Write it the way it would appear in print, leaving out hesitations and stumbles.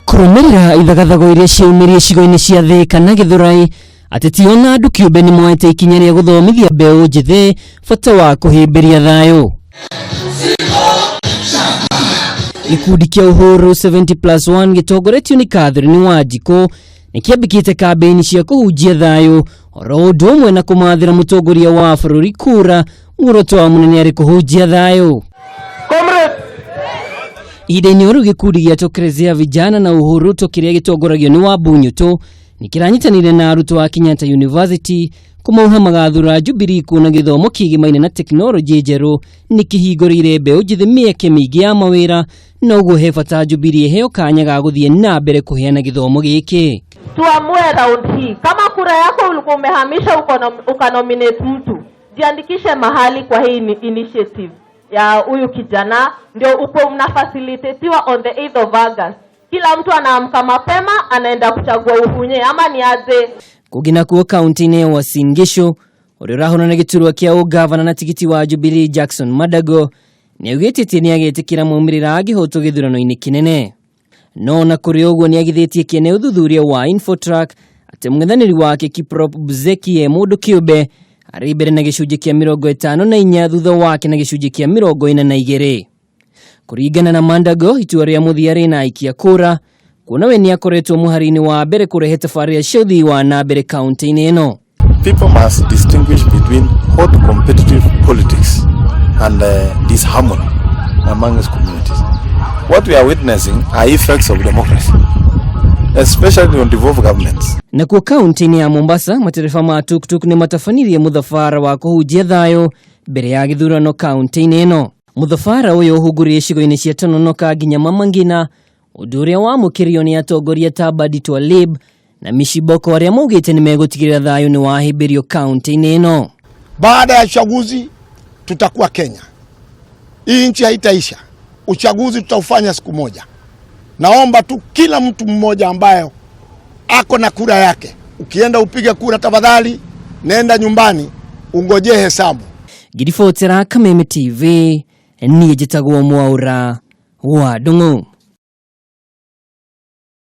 Kũrũmĩrĩra ithagathago iria ciaumĩrire icigo-inĩ cia Thĩka na Gĩthũrai, ateti ona andũ kĩũmbe nĩ moete ikinya rĩa gũthomithia mbeũ njĩthĩ bata wa kũhĩmbĩria thayũ. Gĩkundi kĩa Uhuru 70+1 gĩtongoretio nĩ Catherine Wanjikũ nĩ kĩambĩkĩte kambĩini cia kũhunjia thayũ oro ũndũ ũmwe na kũmathĩra mũtongoria wa bũrũri kura muoroto wa mũnene arĩ kũhunjia thayũ. Ihinda-inĩ o rĩu gĩkundi gĩa Tokelezea Vijana na Uhuru Ruto kĩrĩa gĩtongoragio nĩ Wambu Nyutu nĩ kĩranyitanĩire na arutwo a Kenyatta University kũmauha magathura Jubilee kuona gĩthomo kĩgĩmaine na tekinoronjĩ njerũ nĩ kĩhingũrĩire mbeũ njĩthĩ mĩeke mĩingĩ ya mawĩra na ũguo he bata Jubilee ĩheo kanya ga gũthiĩ na mbere kũheana gĩthomo gĩkĩ. Tuamue round hii, kama kura yako ulikuwa umehamisha ukanominate mtu, jiandikishe mahali kwa hii initiative ya huyu kijana, ndio uko mnafacilitatiwa on the 8th of August. Kila mtu anaamka mapema anaenda kuchagua Uhunye ama ni aje? Kũngĩ nakuo kaunti-inĩ ya Uasin Gishu ũrĩa ũrahũrana na gĩturwa kĩa ũgavana na tigiti wa Jubilee Jackson Madago nĩ augĩte atĩ nĩ agetĩkĩra maumĩrĩra angĩhotwo gĩthurano-inĩ kĩnene. No na kũrĩ ũguo nĩ agithĩtie kĩene ũthuthuria wa Infotrack atĩ mũng'ethanĩri wake Kiprop Buzeki e mũndũ kĩũmbe arĩ mbere na gĩcunjĩ kĩa 54 thutha wake na gĩcunjĩ kĩa 42. Kũringana na Mandago, itua rĩa mũthia rĩna aikia kura kuona we nĩ akoretwo mũhari-inĩ wa mbere kũrehe tabarĩra cia ũthii wa na mbere kaunti-inĩ ĩno. People must distinguish between hot competitive politics and disharmony amongst communities. What we are witnessing are effects of democracy, especially on devolved governments. Nakuo kaunti-inĩ ya Mombasa matereba ma tuktuk nĩ matabanirie mũthabara wa kũhunjia thayũ mbere ya gĩthurano kaunti-inĩ ĩno. Mũthabara ũyũ ũhungũrĩire icigo-inĩ cia Tononoka nginya Mama Ngina, ũndũ ũrĩa wamũkĩrio nĩ atongoria ta Badi Twalib na Mishiboko arĩa maugĩte nĩ megũtigĩrĩra thayũ nĩ wahĩmbĩrio kaunti-inĩ ĩno. Baada ya uchaguzi tutakuwa Kenya. Hii nchi haitaisha. Uchaguzi tutaufanya siku moja. Naomba tu kila mtu mmoja ambaye ako na kura yake, ukienda upige kura, tafadhali nenda nyumbani ungojee hesabu. Ngiribotera Kameme TV, niĩ njĩtagwo Mwaũra wa Ndung'u.